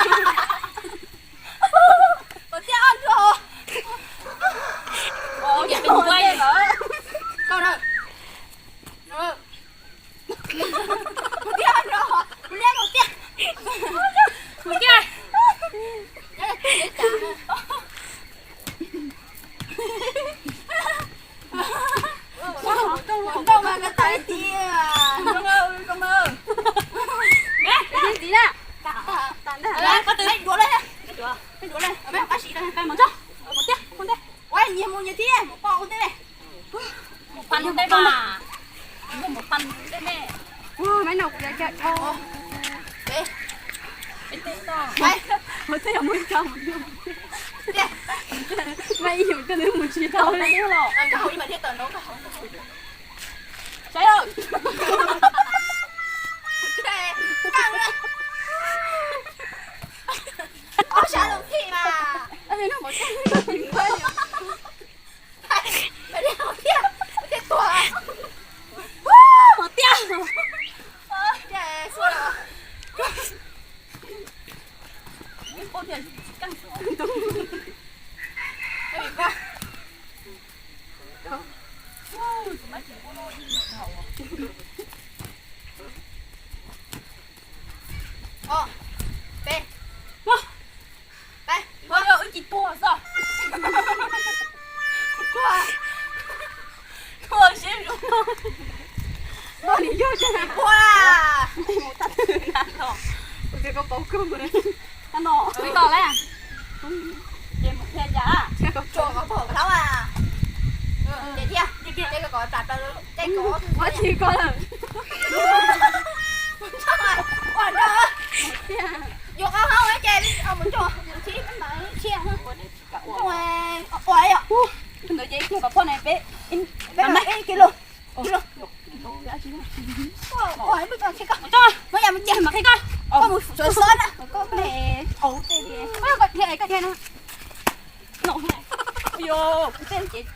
Kuv tiag ob nrog. Kau na. Kuv tiag ob nrog. Kuv liab kuv tiag. Kuv tiag. Ntau mas koj tas tiag. Ntxiv na. Mej duav le, mej duav le, mej qab sim le, mus tso, mus tiag, mus ntej. Ua nyias mus nyias thiab, mus pom ua ntej le. Mus pab ntej mas, mus pab ntej me. Mej no kuv yuav coj dhau. Mej, mej twb yog mus tso, mej ib yam coj nws mus tsis tau le. Saib, ob sab loo thim mas. Thiaj tuag. Tiag. Ob, peb, peb, wb tsis tuag xwb. Tuag, tuag siab zuj. Ua li yog ces ua mus tag twg na los. Ua tias koj paub kawg. Tag no twb los lawm. Ces mus qhia cas? Tsuas koj pom hlab a. Ces thiaj, ces koj kom plam plaws, ces koj ua tsis koj lawm. Ua nrog yuav qab hau ces mus nrog mus thib ntawd tsiaj. Ua yom. Ntawd ces kiag kom poj ne peb, peb ib kis lus. Muab yam mus ces mas qhia koj, koj mus tsuav xob na, koj mus, koj qhia, koj qhia na. Yog kuv tej ces